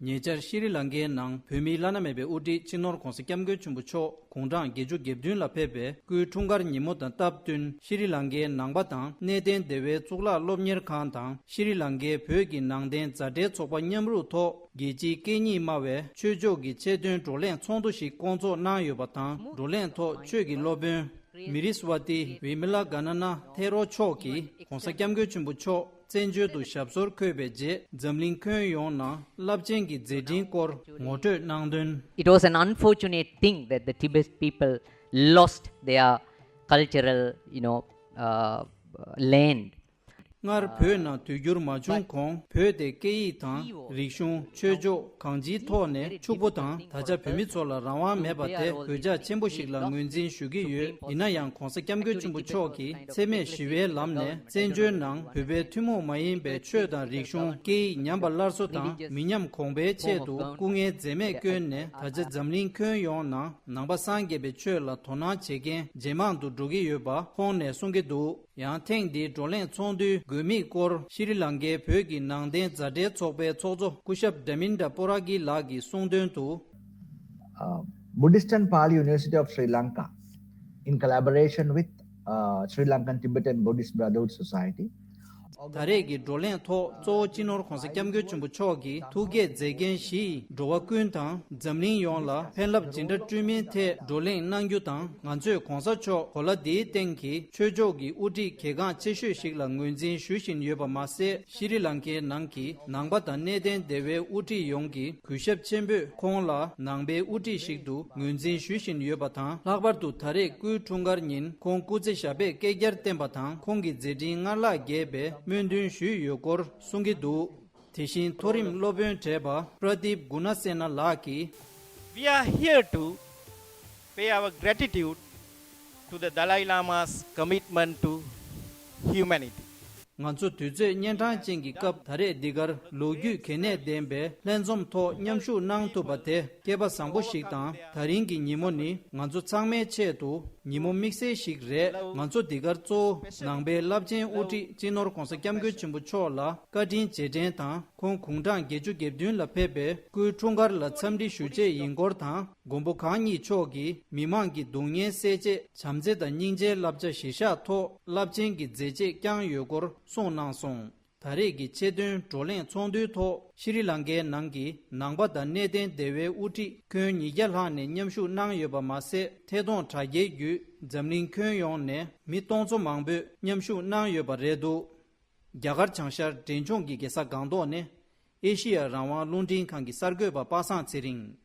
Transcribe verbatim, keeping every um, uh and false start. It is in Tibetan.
ཉེ་ཆར་ཤྲི་ལང་ཀའི་ནང་བོད་མིའི་བླ་ན་མེད་པའི་དབུ་ཁྲིད་སྤྱི་ནོར་༧གོང་ས་༧སྐྱབས་མགོན་ཆེན་པོ་མཆོག་དགུང་གྲངས་བརྒྱད་ཅུ་གྱ་བདུན་ལ་ཕེབས་པའི་སྐུའི་འཁྲུངས་སྐར་ཉིན་མོ་དང་སྟབས་བསྟུན། ཤྲི་ལང་ཀའི་ནང་པ་དང་གནས་བརྟན་སྡེ་བའི་གཙུག་ལག་སློབ་གཉེར་ཁང་དང་ཤྲི་ལང་ཀའི་བོད་ཀྱི་ནང་བསྟན་མཛའ་འབྲེལ་ཚོགས་པ་མཉམ་རུབ་ཐོག་རྒྱལ་སྤྱིའི་སྐད་གཉིས་སྨྲ་བའི་ཆོས་ཕྱོགས་ཀྱི་ཆེད་དོན་བགྲོ་གླེང་ཚོགས་འདུ་ཞིག་བསྐོང་ཚོགས་གནང་ཡོད་པ་དང་། བགྲོ་གླེང་ཐོག་ཆོས་ཀྱི་སློབ་དཔོན་མི་རི་སི་ཝ་ཏི་བི་མི་ལ་ག་ན་ན་ཐེ་རོ་མཆོག་གིས་༧གོང་ས་༧སྐྱབས་མགོན་ཆེན་པོ་མཆོག་བཙན་བྱོལ་དུ་ཞབས་སོར་འཁོད་པའི་རྗེས་འཛམ་གླིང་ཁྱོན་ཡོངས་ནང་རླབས་ཆེན་གྱི་མཛད་འཕྲིན་སྐོར་ངོ་སྤྲོད་གནང་དོན། It was an unfortunate thing that the Tibet people lost their cultural, you know, uh, land. སྔར་བོད་ནང་དུས་འགྱུར་མ་བྱུང་གོང་བོད་དེ་སྐད་ཡིག་དང་རིག་གཞུང་ཆོས་ཕྱོགས་གང་ཅིའི་ཐོག་ནས་ཕྱུག་པོ་དང་། ད་ཆ་བོད་མི་ཚོ་ལ་རང་དབང་མེད་པ་དེ་གོད་ཆག་ཆེན་པོ་ཞིག་ལ་ངོས་འཛིན་ཞུ་གི་ཡོད། ཡིན་ན་ཡང་༧གོང་ས་༧སྐྱབས་མགོན་ཆེན་པོ་མཆོག་གིས་འཚེ་མེད་ཞི་བའི་ལམ་ནས་བཙན་བྱོལ་ནང་བོད་པའི་ཐུན་མོང་མ་ཡིན་པའི་ཆོས་དང་རིག་གཞུང་སྐད་ཡིག་ཉམས་པ་སླར་གསོ་དང་མི་ཉམས་གོང་འཕེལ་ཆེད་དུ་སྐུ་ངལ་འཛེམས་མེད་བསྐྱོན་ནས། ད་ཆ་འཛམ་གླིང་ཁྱོན་ཡོངས་ནང་ནང་པ་སངས་རྒྱས་པའི་ཆོས་ལ་དོ་སྣང་བྱེད་མཁན་ཇེ་མང་དུ་འགྲོ་གི་ཡོད་པ་ཁོང་ནས་གསུང་གི་འདུག་ཡང་ཐེངས་འདིའི་བགྲོ་གླེང་ཚོགས་འདུའི་དགོས་དམིགས་སྐོར་ཤྲི་ལང་ཀའི་བོད་ཀྱི་ནང་བསྟན་མཛའ་འབྲེལ་ཚོགས་པའི་ཚོགས་གཙོ་སྐུ་ཞབས་དྲ་མིན་དྲ་པོ་ར་གི་ལགས་ཀྱིས་གསུངས་དོན་དུ། Uh, Buddhist and Pali University of Sri Lanka, in collaboration with uh, Sri Lankan Tibetan Buddhist Brotherhood Society, ད་རེས་ཀྱི་བགྲོ་གླེང་ཐོག་གཙོ་བོ་སྤྱི་ནོར་༧གོང་ས་༧སྐྱབས་མགོན་ཆེན་པོ་མཆོག་གིས་ཐུགས་བསྐྱེད་མཛད་འགན་བཞི་ཡིས་འགྲོ་བ་ཀུན་དང་འཛམ་གླིང་ཡོངས་ལ་ཕན་རླབས་ཇི་འདྲ་སྤྲོད་མིན་ཐད་བགྲོ་གླེང་གནང་རྒྱུ་དང་། ང་ཚོས་༧གོང་ས་མཆོག་གོ་ལ་འདིའི་སྟེང་གི་ཆོས་ཕྱོགས་ཀྱི་དབུ་ཁྲིད་གལ་འགངས་ཆེ་ཤོས་ཤིག་ལ་ངོས་འཛིན་ཞུ་བཞིན་ཡོད་པ་མ་ཟད། ཤྲི་ལང་ཀའི་ནང་གི་ནང་པ་དང་གནས་བརྟན་སྡེ་བའི་དབུ་ཁྲིད་ཡོངས་ཀྱིས་གུས་ཞབས་ཆེན་པོས་ཁོང་ལ་ནང་པའི་དབུ་ཁྲིད་ཞིག་ཏུ་ངོས་འཛིན་ཞུ་བཞིན་ཡོད་པ་དང་། ལྷག་པར་དུ་ད་རེས་སྐུའི་འཁྲུངས་སྐར་ཉིན་ཁོང་སྐུ་ཚེ་ཞབས་པད་བསྐལ་བརྒྱར་བརྟན་པ་དང་། ཁོང་གི་མཛད་འཕྲིན་སྔར་ལྷག་རྒྱས་པའི་སྨོན་འདུན་ཞུས་ཡོད་སྐོར་གསུང་གི་འདུག་དེ་བཞིན་མཐོ་རིམ་སློབ་དཔོན་བགྲེས་པ་པྲ་དིབ་གུ་ན་སེ་ན་ལགས་ཀྱིས། We are here to pay our gratitude to the Dalai Lama's commitment to humanity. ང་ཚོ་དུས་ཚོད་གཉན་འཕྲང་ཅན་གྱི་སྐབས་ད་རེས་འདི་གར་ལོ་རྒྱུས་གལ་གནད་ལྡན་པའི་ལྷན་འཛོམས་ཐོག་མཉམ་ཞུགས་གནང་ཐུབ་པ་དེ་སྐལ་པ་བཟང་པོ་ཞིག་དང་། ད་རིང་གི་ཉིན་མོ་ནི་ང་ཚོ་ཚང་མའི་ཆེད་དུ་ཉིན་མོ་དམིགས་བསལ་ཞིག་རེད། ང་ཚོ་འདི་གར་གཙོ་བོ་ནང་པའི་རླབས་ཆེན་དབུ་ཁྲིད་སྤྱི་ནོར་༧གོང་ས་༧སྐྱབས་མགོན་ཆེན་པོ་མཆོག་ལ་བཀའ་དྲིན་རྗེས་དྲན་དང་། ཁོང་དགུང་གྲངས་བརྒྱད་ཅུ་གྱ་བདུན་ལ་ཕེབས་པའི་སྐུའི་འཁྲུངས་སྐར་ལ་འཚམས་འདྲི་ཞུ་ཆེད་ཡིན་སྐོར་དང་། མགོན་པོ་གང་ཉིད་མཆོག་གིས་མི་མང་གི་སྡུག་བསྔལ་སེལ་ཆེད་བྱམས་བརྩེ་དང་སྙིང་རྗེའི་བསླབ་བྱ་གཞིར་བཞག་ཐོག་རླབས་ཆེན་གྱི་མཛད་རྗེས་བསྐྱངས་ཡོད་སྐོར་གསུངས་གནང་སོང་། ད་རེས་ཀྱི་ཆེད་དོན་བགྲོ་གླེང་ཚོགས་འདུའི་ཐོག་ཤྲི་ལང་ཀའི་ནང་གི་ནང་པ་དང་གནས་བརྟན་སྡེ་བའི་དབུ་ཁྲིད་ཁྱོན་ཉིས་བརྒྱ་ལྷག་ནས་མཉམ་ཞུགས་གནང་ཡོད་པ་མ་ཟད། ཐད་གཏོང་དྲ་རྒྱའི་བརྒྱུད་འཛམ་གླིང་ཁྱོན་ཡོངས་ནས་མི་སྟོང་ཚོ་མང་པོས་མཉམ་ཞུགས་གནང་ཡོད་པ་རེད་འདུག་རྒྱ་གར་བྱང་ཤར་འབྲས་ལྗོངས་ཀྱི་རྒྱལ་ས་སྒང་ཏོག་ནས་ཨེ་ཤི་ཡ་རང་དབང་རླུང་འཕྲིན་ཁང་གི་གསར་འགོད་པ་པ་སངས་ཚེ་རིང་།